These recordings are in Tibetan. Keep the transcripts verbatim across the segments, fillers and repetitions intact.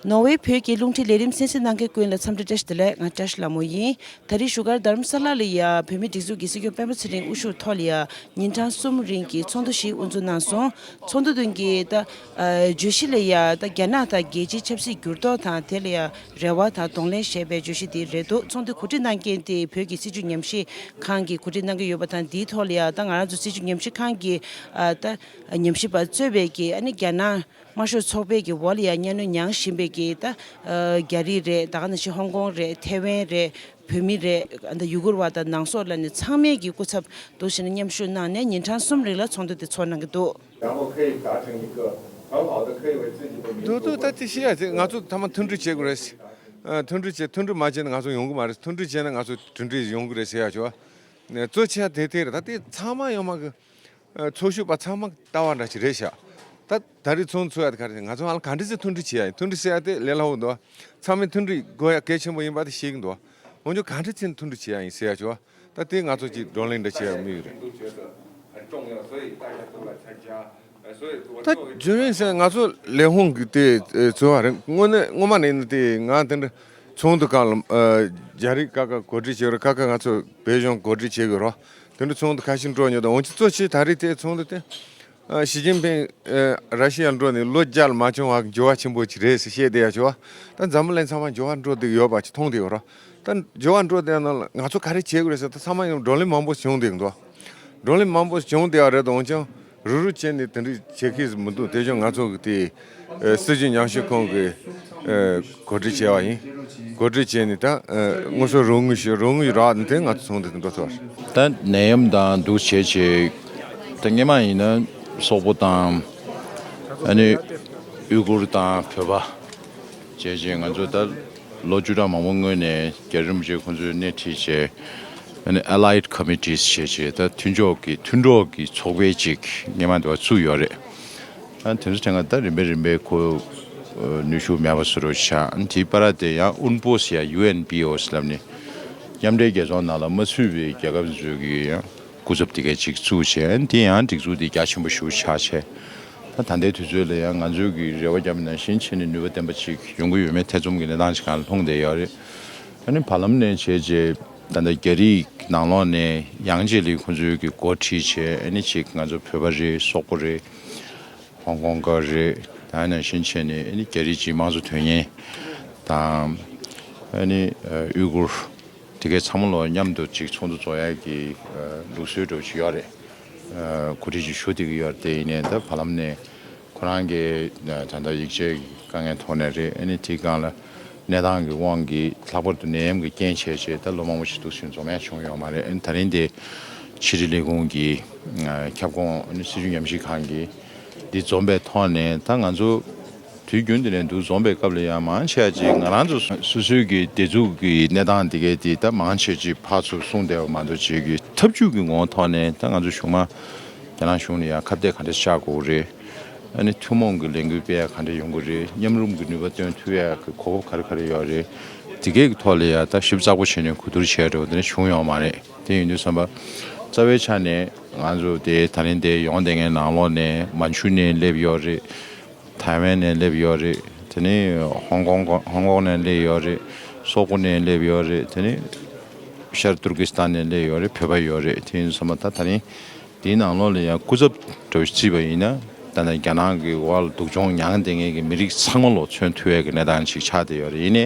ནོར་ཝེ་བོད་ཀྱི་རླུང་འཕྲིན་ལས་རིམ་གསན་གཟིགས་གནང་མཁན་ཀུན་ལ་འཚམས་འདྲི་བཀྲ་ཤིས་བདེ་ལེགས། ང་བཀྲ་ཤིས་ལྷ་མོ་ཡིན། ད་རེས་བཞུགས་སྒར་རྡ་རམ་ས་ལ་ལ་ཡ་བོད་མིའི་སྒྲིག་འཛུགས་ཀྱི་སྲིད་སྐྱོང་སྤེན་པ་ཚེ་རིང་དབུ་བཞུགས་ཐོག་ལ་ཡ་ཉིན་གྲངས་གསུམ་རིང་གི་ཚོགས་འདུ་ཞིག་དབུ་འཛུགས་གནང་སོང་། ཚོགས་འདུ་དོན་གྱི་ད་ཨ་བརྗོད་གཞི་ལ་ཡ་ད་རྒྱ་ནག་དང་རྒྱལ་སྤྱིའི་ཆབ་སྲིད་འགྱུར་ལྡོག་དང་དེ་ལ་ཡ་རེ་བ་དང་གདོང་ལེན་ཞེས་པའི་བརྗོད་གཞི་དེ་རེད་འདུག་ཚོགས་འདུ་གོ་སྒྲིག་གནང་མཁན་དེ་བོད་ཀྱི་སྲིད་བྱུས་ཉམས་ཞིབ་ཁང་གིས་གོ་སྒྲིག་གནང་གི་ཡོད་པ་དང་། འདིའི་ཐོག་ལ་ཡ་ད་ང་རང་ཚོ་སྲིད་བྱུས་ཉམས་ཞིབ་ཁང་གི་ཨ་ད་ཉམས་ཞིབ་པ་གཙོས་པའི་གི་ཨ་ནི་རྒྱ་ནག་དམར་ཤོག་ཚོགས་པའི་གི་འོག་ལ་ཡ་གཉའ་གནོན་མྱངས་བཞིན་པའི་གི་ད་ཨ་རྒྱ་རིགས་རེད། ད་ག་ནང་བཞིན་ཧོང་ཀོང་རེད། ཐེ་ཝན་རེད། བོད་མི་རེད། ཨ་ད་ཡུ་གུར་བ་དང་ནང་སོག་ལ་ནི་ཚང་མས་གི་སྐུ་ཚབ་འདུག་བྱས་ནས་མཉམ་ཞུགས་གནང་ནས་ཉིན་གྲངས་གསུམ་རིང་ལ་ཚོགས་འདུ་དེ་ཚོགས་གནང་གི་འདུག 然后可以达成一个很好的，可以为自己的民族 ད་ད་ད་དེ་ཤེས་ཡ་དེ་ང་ཚོ་ཐ་མ་མཐུན་སྒྲིལ་བྱེད་དགོས་རེད། ཨ་མཐུན་སྒྲིལ་བྱེད། མཐུན་སྒྲིལ་མ་བྱས་ན་ང་ཚོ་ཡོང་གི་མ་རེད། མཐུན་སྒྲིལ་བྱས་ན་ང་ཚོ་མཐུན་སྒྲིལ་ཡོང་གི་རེད་ཟེར་ཡ་ཅོ། གཙོ་ཆེ་བ་དེ་དེ་རེད། ད་དེ་ཚང་མ་ཡོང་མ་གི་ཚོགས་ཞུགས་པ་ཚང་མ་ལྟ་བ་འདྲ་ཞིག་རེད་ཤག་ད་ད་རེས་ཚོགས་འདུ་ཚོགས་ཡ་དེ་ག་རེ་རེད། ང་ཚོ་ཨ་ལ་ག་འདྲ་ཅིག་མཐུན་སྒྲིལ་བྱེད་ཡ་ཡིན། མཐུན་སྒྲིལ་བྱེད་ཡ་དེ་ལས་སླ་བོ་འདུག་ཚང་མས་མཐུན་སྒྲིལ་དགོས་ཡ་གལ་ཆེན་པོ་ཡིན་པ་དེ་ཤེས་ཀྱི་འདུག་འོན་ཀྱང་ག་འདྲ་ཅིག་མཐུན་སྒྲིལ་བྱེད་ཡ་ཡིན་ཟེར་ཡ་ཅོ། ད་དེ་ང་ཚོ་ཅིག་བགྲོ་གླེང་འདྲ་བྱེད་ཡ་དམིགས་ཡོད་རེད། ད་བརྗོད་ཡིན་ཟེར་ང་ཚོ་ལས་ཁུངས་ཀྱི་དེ་ཨེ་གཙོ་བོ་རེད། དངོས་གནས་སྔོན་མ་ནས་ནི་དེ་ང་དེ་འདྲ་ཚོགས་འདུ་སྒང་ལ་ཨ་རྒྱ་རིགས་ཁ་ཁ་གོ་སྒྲིག་བྱེད་རོགས། ཁ་ཁ་ང་ཚོ་བོད་གཞུང་གོ་སྒྲིག་བྱེད་དགོས་རོགས། དེ་འདྲ་ཚོགས་འདུ་ཁ་ཤས་འགྲོ་མྱོང་། ད་འོན་ཀྱང་གཙོ་ཆེ་ད་རེས་དེ་ཚོགས་འདུ་དེ་ཨ་ཞི་ཅིན་ཕིང་ཨ་ར་ཤི་ཡར་འགྲོ་ནས་ལོ་བརྒྱ་ལ་མ་བྱུང་བ་གི་འགྱུར་བ་ཆེན་པོ་ཅིག་རེད་ཟེར་བཤད་བསྡད་ཡ་ཅོ། ད་འཛམ་བུ་གླིང་ཚང་མ་འགྱུར་བ་འགྲོ་བསྡད་ཡོད་པ་ཅིག་མཐོང་བསྡད་ཡོད་རོགས། ད་འགྱུར་བ་འགྲོ་བསྡད་ནང་ལ་ང་ཚོ་ག་རེ་བྱེད་དགོས་རེད་ཟེར། ད་ཚང་མ་ཡང་བགྲོ་གླེང་མང་པོ་བྱུང་བསྡད་འདུག་བགྲོ་གླེང་མང་པོ་བྱུང་བསྡད་ཡ་རེད། འོན་ཀྱང་རུབ་རུབ་བྱས་ནས་དེ་འདྲ་བྱེད་ཀྱི་མི་འདུག་དེ་བཞིན་ང་ཚོ་གི་དེ་ཨ་སྲིད་བྱུས་ཉམས་ཞིབ་ཁང་གི་ཨ་གོ་སྒྲིག་བྱས་པ་ཡིན། གོ་སྒྲིག་བྱས་ནས་ད་ཨ་དངོས་སུ་རོགས་དངུལ་ཞུ། རོགས་དངུལ་རག་ནས་དེ་ང་ཚོ་ཚོགས་འདུ་དེ་འགྲོ་ཐུབ་པ་རེད། ད་ནད་ཡམས་དང་འདུག་བྱས་བྱས་ད་སྔོན་མ་ཡིན་ན་སོག་པོ་དང་ཨ་ནི་ཡུ་གུར་དང་བོད་པ་བྱས་བྱས་ང་ཚོ་ད་ལོ་བཅུ་ཕྲག་མང་པོ་སྔོན་ནས་རྒྱ་རིན་པོ་ཆེ་ཁོང་ཚོས་སྣེ་ཁྲིད་བྱས་ཨ་ནི་Allied Committees་བྱས་བྱས་ད་མཐུན་ཕྱོགས་ཀྱི་མཐུན་གྲོགས་ཀྱི་ཚོགས་པའི་ཅིག་སྔོན་མ་འདི་བ་བཙུགས་ཡོད་རེད། ཨ་དེ་ཚོ་ཐེངས་ད་རིམ་པས་རིམ་པས་ཁོ་ནུས་ཤུགས་མེད་པ་བཟོ་འདྲ་ཆགས། དེའི་བར་དེ་ཡང་ཨུན་པོ་ཟེར་ཡ་ཡུ་ཨེན་པི་ཨོ་ཟེར་ལབ་ནས་མཉམ་འབྲེལ་རྒྱལ་ཚོགས་ནང་ལ་མ་ཚུད་པའི་རྒྱལ་ཁབ་ཚོ་གི་ཡང་སྐུ་ཚབ་དེ་གས་ཅིག་བཙུགས་བྱས། དེ་ཡང་སྒྲིག་འཛུགས་དེ་རྒྱ་ཆེན་པོ་ཞིག་ཆགས་བྱས། ད་ད་ལྟའི་དུས་ཚོད་ལ་ཡང་ང་ཚོའི་གི་རེ་བ་བརྒྱབ་ནང་བཞིན་བྱས་ནས་ནུས་པ་ལྡན་པ་ཅིག་ཡོང་གི་ཡོད་མེད་ཐེ་ཚོམ་གྱི་གནས་སྟངས་ཤིག་སྒང་ལ་ལྷུང་བསྡད་ཡོད་རེད། ཨ་ནི་བར་ལམ་ནས་བྱས་རྗེས་ད་ལྟ་རྒྱ་རིགས་ནང་ལོགས་ནས་ཡང་རྗེས་ལ་ཁོང་ཚོའི་གི་འགོ་ཁྲིད་བྱས། ཨ་ནི་ཅིག་ང་ཚོ་བོད་པ་རེད། སོག་པོ་རེད། ཧོང་ཀོང་ག་རེད། ད་ནང་བཞིན་བྱས་ནས་ཨ་ནི་རྒྱ་རིགས་ཀྱི་དམངས་གཙོ་དོན་གཉེར་དང་ཨ་ནི་ཨ་ཡུ་གུར་དེ་གའི་ཚང་མ་ལོ་མཉམ་དུ་ཅིག་ཚོགས་འདུ་རྫོགས་ཡག་གི་ཨ་ལུགས་སྲོལ་འདྲ་བོ་ཅིག་ཡོད་རེད། ཨ་གོ་སྒྲིག་ཅིག་ཞུ་བསྡད་ཀྱི་ཡོད་རེད། དེ་ཡིན་ནའི་ད་བར་ལམ་ནས་ཁོ་རང་གི་ཨ་ད་ལྟ་ཡིག་ཆའི་དཀའ་ངལ་ཐོག་ནས་རེད། ཨ་ནི་དེའི་སྒང་ལ་གནས་སྟངས་ཀྱི་དབང་གིས་ལྷག་པར་དུ་ནད་ཡམས་ཀྱི་རྐྱེན་བྱས་བྱས་ད་ལོ་མང་པོ་ཞིག་འདུག་སེ་འཛོམས་ཡག་བྱུང་ཡོད་མ་རེད། ཨ་ནི་ད་རིང་དེ་ཕྱི་དྲིལ་ལས་ཁུངས་ཀྱི་ཨ་ཁྱབ་ཁོངས་ཨ་ནི་སྲིད་བྱུས་ཉམས་ཞིབ་ཁང་གིས་འདི་འཛོམས་པའི་ཐོག་ནས་ད་ང་ཚོ་དུས་རྒྱུན་དེ་ནས་འདུག་འཛོམས་པའི་སྐབས་ལ་ཡང་མང་ཆེ་བ་ཅིག་ང་རང་ཚོ་སོ་སོའི་གི་སྡེ་ཚུགས་ཀྱི་གནས་སྟངས་དེ་གའི་དེ་ད་མང་ཆེ་ཅིག་ཕར་ཚུར་གསུངས་བསྡད་པ་མ་གཏོགས་བྱེད་ཀྱི་ཐབས་ཇུས་ཀྱི་ངོ་བོ་ཐོག་ནས་ད་ང་ཚོ་གཞུང་མང་རྒྱ་ནག་གཞུང་ལ་ཡང་ཁ་གཏད་ག་འདྲས་བཅག་དགོས་རེད། ཨ་ནི་ཐུན་མོང་གི་ལས་འགུལ་སྤེལ་ཡ་ག་འདྲས་ཡོང་གི་རེད། མཉམ་རུབ་ཀྱི་ནུས་པ་བཏོན་ཐུབ་ཡ་གི་གོ་སྐབས་ག་རེ་ག་རེ་ཡོད་རེད། དེ་གའི་གི་ཐོག་ལ་ཡང་ད་ཞིབ་ཚགས་པོ་བྱས་ནས་གོ་བསྡུར་བྱས་འགྲོ་དེ་ནས་བྱུང་ཡོད་མ་རེད། དེ་ཡིན་དུས་ཙམ་པ་རྩ་བའི་ཆ་ནས་ང་ཚོ་དེ་ད་རིང་དེ་ཡོང་བསྡད་མཁན་ནང་ལོགས་ནས་མན་ཇུ་ནས་སླེབས་ཡོད་རེད། ཐའེ་ཝན་ནས་སླེབས་ཡོད་རེད། དེ་ནས་ཧོང་ཀོང་ཧོང་ཀོང་ནས་སླེབས་ཡོད་རེད། སོག་པོ་ནས་སླེབས་ཡོད་རེད། དེ་ནས་ཤར་ཏུར་ཀི་སི་ཐན་ནས་སླེབས་ཡོད་རེད། བོད་པ་ཡོད་རེད། དེ་ཡིན་དུས་ཙམ་པ་ད་ད་རིང་དེའི་ནང་ལོགས་ལ་ཡང་སྐུ་ཚབ་འདྲ་བོ་ཞིག་བརྩིས་པ་ཡིན་ན་ད་ལྟ་རྒྱ་ནག་གི་འོག་ལ་སྡུག་སྦྱོང་མྱངས་བསྡད་མཁན་གྱི་མི་རིགས་ཚང་མ་ལོག་མཚོན་ཐུབ་ཡས་ཀྱི་གནས་སྟངས་ཅིག་ཆགས་བསྡད་ཡོད་རེད། ཡིན་ནའི་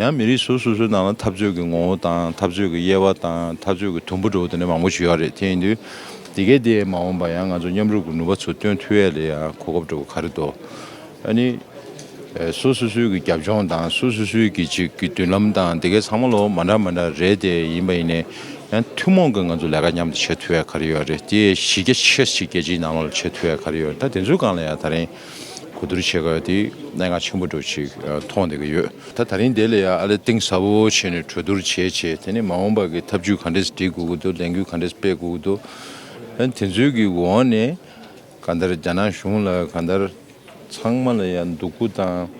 ཡང་མི་རིགས་སོ་སོ་སོའི་ནང་ལ་འཐབ་རྩོད་ཀྱི་ངོ་བོ་དང་འཐབ་རྩོད་ཀྱི་དབྱེ་བ་དང་འཐབ་རྩོད་ཀྱི་དུམ་བུ་འདྲ་བོ་དེ་འདྲ་མང་པོ་ཞིག་ཡོད་རེད། དེ་ཡིན་དུས་དེ་གའི་དེ་མ་འོངས་པ་ཡང་ང་ཚོ་མཉམ་རུབ་ཀྱི་ནུས་པ་ཚོ་བཏོན་ཐུབ་ཡས་ལ་ཡང་གོ་སྐབས་འདྲ་བོ་ག་རེ་འདུག་ཨ་ནི། ཨེ་སོ་སོ་སོའི་གི་རྒྱབ་ལྗོངས་དང་སོ་སོ་སོའི་གི་ཅིག་གི་མདུན་ལམ་དང་དེ་གའི་ཚང་མ་ལོ་མ་འདྲ་མ་འདྲ་རེད། དེ་ཡིན་པ་ཡིན་ནའི་ཡང་ཐུན་མོང་གི་ང་ཚོ་ལས་ཀ་མཉམ་དུ་བྱེད་ཐུབ་ཡ་ག་རེ་ཡོད་རེད། དེ་གཞི་རྒྱ་ཆེ་ཞིག་རྒྱལ་སྤྱིའི་ནང་ལོགས་ལ་བྱེད་ཐུབ་ཡ་ག་རེ་ཡོད་རེད། ད་དེ་ཚོའི་སྒང་ལ་ཡང་ད་རིང་གོ་བསྡུར་བྱེད་དགོས་ཡ་དེ་གནད་འགག་ཆེན་པོ་འདྲ་ཅིག་མཐོང་བསྡད་ཀྱི་ཡོད། ད་ད་རིང་དེ་ལ་ཡང་ཨ་ལེ་གཏིང་ཟབ་པོ་བྱས་ནས་གྲོས་བསྡུར་བྱས་བྱས་དེ་ནས་མ་འོངས་པ་གི་ཐབས་ཇུས་ག་འདྲས་སྒྲིག་དགོས་ཀྱི་འདུག་ལས་འགུལ་ག་འདྲས་སྤེལ་དགོས་ཀྱི་འདུག་ཨ་དེ་ཚོའི་གི་འོག་ནས་གང་ལྟར་རྒྱ་ནག་གཞུང་ལ་གང་ལྟར། ཚང་མ་ལ་ཡང་སྡུག་པོ་དང་།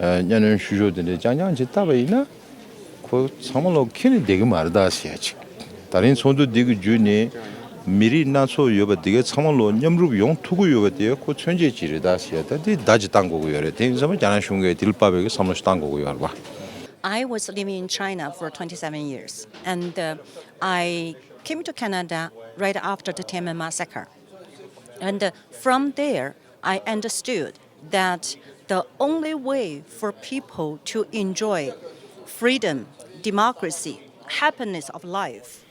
ཨ་གཉའ་གནོན་ཤུགས་ཤོས་དེ་འདྲའི་རྐྱང་རྐྱང་ཅིག་བཏབ་པ་ཡིན་ན། ཁོ་ཚང་མ་ལོག་འཁྱེར་ནས་བསྡད་ཀྱི་མ་རེད་ད་ཟེར་ཡ་ཅིག་ད་རིང་ཚོགས་འདུ་འདི་གི་བརྒྱུད་ནས་ མི་རིགས་སྣ་ཚོགས་ཡོད་པ་འདི་གའི་ཚང་མ་ལོ་མཉམ་རུབ་ཡོང་ཐུབ་ཀྱི་ཡོད་པ་དེ་ཁོ་མཚོན་བྱེད་ཅིག་རེད་ད་ཟེར་ད་འདི་བརྡ་ཅིག་བཏང་དགོས་ཀྱི་ཡོད་རེད། དེ་ཡིན་ཙང་རྒྱ་ནག་གཞུང་གིས་དེ་ལ་དཔག་པའི་གི་བསམ་བློ་ཞིག་བཏང་དགོས་ཀྱི་ཡོད་རེད་པ། I was living in China for twenty-seven years, and uh, I came to Canada right after the Tiananmen massacre. And uh, from there, I understood that the only way for people to enjoy freedom, democracy, happiness of life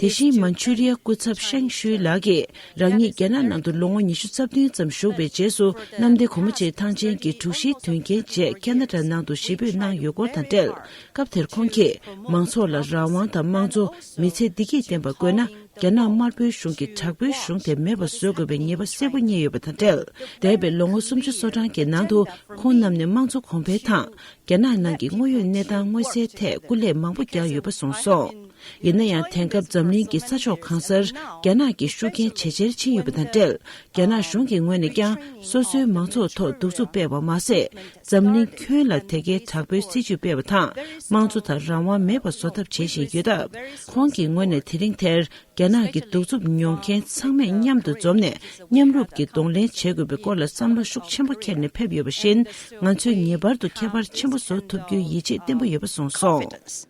དེ་བཞིན་མན་ཆུ་རི་ཡ་སྐུ་ཚབ་ཧྲེང་ཤུའི་ལགས་ཀྱིས་རང་ཉིད་རྒྱ་ནག་ནང་དུ་ལོ་ངོ་ཉི་ཤུ་རྩ་བདུན་ཙམ་བཞུགས་པའི་རྗེས་སུ་གནམ་བདེ་སྒོ་མོ་ཆེའི་ཐང་ཆེན་གྱི་དྲུག་བཞིའི་དོན་རྐྱེན་རྗེས་ཁ་ན་ཌ་ནང་དུ་གཞིས་སྤོས་གནང་ཡོད་སྐོར་དང་འབྲེལ། སྐབས་དེར་ཁོང་གིས་མང་ཚོགས་ལ་རང་དབང་དང་དམངས་གཙོ་མི་ཚེ་བདེ་སྐྱིད་ལྡན་པ་དགོས་ན། རྒྱ་ནག་དམར་པོའི་གཞུང་གིས་དྲག་པོའི་གཞུང་དེ་མེད་པ་བཟོ་དགོས་པའི་ངེས་པ་གསལ་པོ་རྙེད་ཡོད་པ་དང་འབྲེལ། འདས་པའི་ལོ་ངོ་སུམ་ཅུ་སོ་གྲངས་ཀྱི་ནང་དུ་ཁོང་རྣམས་ནས་དམངས་གཙོ་གོང་འཕེལ་དང་། རྒྱ་ནག་ནང་གི་དངོས་ཡོད་གནས་སྟངས་མངོན་གསལ་ཐད་སྐུ་ལས་མང་པོ་བསྐྱངས་ཡོད་པ་གསུངས་སོང་། ཡིན་ན་ཡང་དེང་སྐབས་འཛམ་གླིང་གི་ས་ཕྱོགས་གང་སར་རྒྱ་ནག་གི་ཤུགས་རྐྱེན་ཇེ་ཆེར་ཕྱིན་ཡོད་པ་དང་འབྲེལ། རྒྱ་ནག་གཞུང་གི་ངོས་ནས་ཀྱང་སོ་སོའི་མང་ཚོགས་ཐོག་གདུག་རྩུབ་སྤེལ་བ་མ་ཟད། འཛམ་གླིང་ཁྱོན་ལ་དེ་གའི་དྲག་པོའི་སྲིད་བྱུས་སྤེལ་བ་དང་དམངས་གཙོ་དང་རང་དབང་མེད་པ་བཟོ་ཐབས་བྱེད་བཞིན་ཡོད་སྟབས། ཁོང་གི་ངོས་ནས་དེ་རིང་དེར་རྒྱ་ནག་གི་གདུག་རྩུབ་མྱོང་མཁན་ཚང་མས་མཉམ་དུ་འཛོམས་ནས་མཉམ་རུབ་ཀྱིས་གདོང་ལེན་བྱེད་དགོས་པའི་སྐོར་ལ་བསམ་བློ་ཤུགས་ཆེན་པོ་འཁྱེར་ནས་ཕེབས་ཡོད་པ་བཞིན། ང་ཚོས་ངེས་པར་དུ་ཁྱད་པར་ཆེན་པོ་བཟོ་ཐུབ་རྒྱུའི་ཡིད་ཆེས་བརྟན་པོ་ཡོད་པ་གསུངས་སོང་།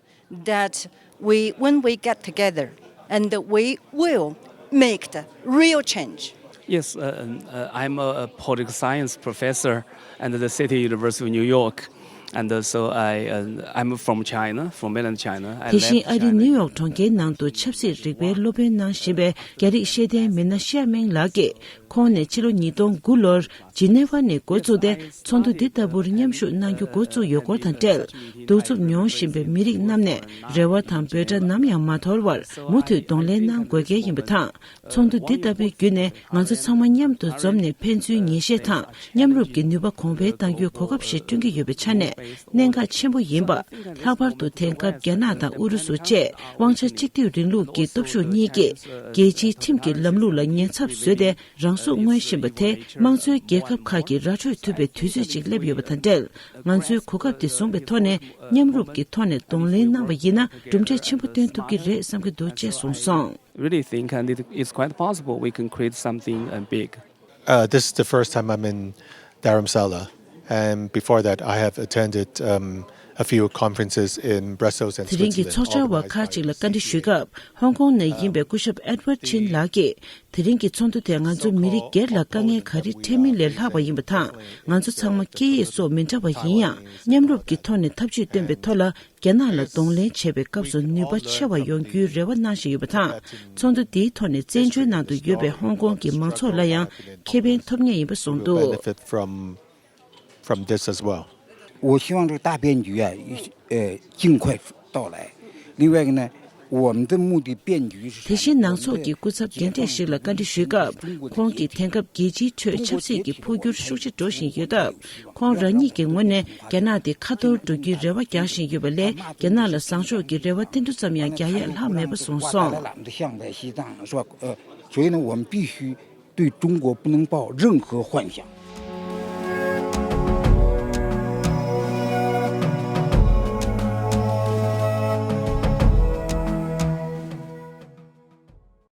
That we, when we get together, and we will make the real change. Yes, uh, um, uh, I'm a, a political science professor at the City University of New York. And uh, so I, uh, I'm from China, from mainland China. I དེ་བཞིན་left ཨ་རིའི་China ནིའུ་ཡོག་གྲོང་ཁྱེར་ནང་དུ་ཆབ་སྲིད་རིག་པའི་སློབ་དཔོན་གནང་བཞིན་པའི་རྒྱ་རིགས་ཤེས་ལྡན་མི་སྣ་ཤིའ་མེང་ལགས་ཀྱིས། ཁོང་ནས་ཕྱི་ལོ་ཉིས་སྟོང་དགུ་ལོར་ཇི་ནེ་ཝ་ནས་འགོ་བཙུགས་ཏེ་ཚོགས་འདུ་འདི་ལྟ་བུར་མཉམ་ཞུགས་གནང་རྒྱུ་འགོ་བཙུགས་ཡོད་སྐོར་དང་འབྲེལ། གདུག་རྩུབ་མྱོང་བཞིན་པའི་མི་རིགས་རྣམས་ནས་རེ་བ་དང་འབོད་སྒྲ་ནམ་ཡང་མ་དོར་བར་མུ་མཐུད་གདོང་ལེན་གནང་དགོས་གལ་ཡིན་པ་དང་། ཚོགས་འདུ་འདི་ལྟ་བུའི་བརྒྱུད་ནས་ང་ཚོ་ཚང་མ་མཉམ་དུ་འཛོམས་ནས་ཕན་ཚུན་ངེས་ཤེས་དང་མཉམ་རུབ་ཀྱི་ནུས་པ་གོང་འཕེལ་གཏང་རྒྱུའི་གོ་སྐབས་ཤིག་བསྐྲུན་གྱི་ཡོད་པའི་ཆ་ནས་གནད་འགག་ཆེན་པོ་ཡིན་པ། ལྷག་པར་དུ་དེང་སྐབས་རྒྱ་ནག་དང་ཨུ་རུ་སུ་བཅས་དབང་ཆ་གཅིག་སྡུད་རིང་ལུགས་ཀྱི་སྟོབས་ཤུགས་གཉིས་ཀྱིས་རྒྱལ་སྤྱིའི་ཁྲིམས་ཀྱི་ལམ་ལུགས་ལ་ཉེན་ཚབས་བཟོས་ཏེ། རང་སྲུང་མངོན་བཞིན་པ་དེ་དམངས་གཙོའི་རྒྱལ་ཁབ་ཁག་གིས་ར་འཕྲོད་ཐུབ་པའི་དུས་ཚོད་ཅིག་སླེབས་ཡོད་པ་དང་འབྲེལ། ང་ཚོའི་གོ་སྐབས་དེ་བཟུང་བའི་ཐོག་ནས་མཉམ་རུབ་ཀྱི་ཐོག་ནས་གདོང་ལེན་གནང་བ་ཡིན་ན་གྲུབ་འབྲས་ཆེན་པོ་སྟོན་ཐུབ་ཀྱི་རེད་བསམ་གྱི་འདུག་ཅེས་གསུངས་སོང་། Really think, and it, it's quite possible we can create something uh, big. Uh, this is the first time I'm in Dharamsala, and before that, I have attended um, a few conferences in Brussels and དེ་རིང་གི་Switzerland. ཚོགས་བཅར་བ་ཁག་ཅིག་ལ་བཀའ་འདྲི་ཞུས་སྐབས། ཧོང་ཀོང་ནས་ཡིན་པའི་སྐུ་ཞབས་ཨེད་ཝར་ཆིན་ལགས་ཀྱིས། དེ་རིང་གི་ཚོགས་འདུ་དེ་ང་ཚོ་མི་རིགས་སྒེར་ལ་དཀའ་ངལ་ག་རེ་འཕྲད་མིན་ལས་ལྷག་པ་ཡིན་པ་དང་། ང་ཚོ་ཚང་མ་སྐད་ཡིག་སོགས་མི་འདྲ་བ་ཡིན་ཡང་། མཉམ་རུབ་ཀྱི་ཐོག་ནས་ཐབས་ཇུས་བཏོན་པའི་ཐོག་ལ། རྒྱ་ནག་ལ་གདོང་ལེན་བྱེད་པའི་སྐབས་སུ་ནུས་པ་ཆེ་བ་ཡོང་རྒྱུའི་རེ་བ་གནང་བཞིན་ཡོད་པ་དང་། ཚོགས་འདུ་འདིའི་ཐོག་ནས་བཙན་བྱོལ་ནང་དུ་ཡོད་པའི་ཧོང་ཀོང་གི་མང་ཚོགས་ལ་ཡང་ཁེ་ཕན་ཐོབ་ངེས་ཡིན་པ་གསུངས་འདུག Benefit from, from this as well. 我希望这个大变局啊，呃，尽快到来。另外一个呢，我们的目的变局是啥呢？ དེ་བཞིན་ནང་ཚོགས་ཀྱི་སྐུ་ཚབ་རྒན་གྲས་ཤིག་ལ་བཀའ་འདྲི་ཞུས་སྐབས། ཁོང་གིས་དེང་སྐབས་རྒྱལ་སྤྱིའི་ཁྲོད་ཆབ་སྲིད་ཀྱི་འཕོ་འགྱུར་ཤུགས་ཆེ་འགྲོ་བཞིན་ཡོད་སྟབས། ཁོང་རང་ཉིད་ཀྱི་ངོས་ནས་རྒྱ་ནག་དེ་ཁ་འཐོར་འགྲོ་རྒྱུའི་རེ་བ་རྒྱག་བཞིན་ཡོད་པ་ལས། རྒྱ་ནག་ལ་བཟང་ཕྱོགས་ཀྱི་རེ་བ་ཏིལ་འབྲུ་ཙམ་ཡང་རྒྱག་ཡས་ལྷག་མེད་པ་གསུངས་སོང་། 是吧？呃，所以呢，我们必须对中国不能抱任何幻想。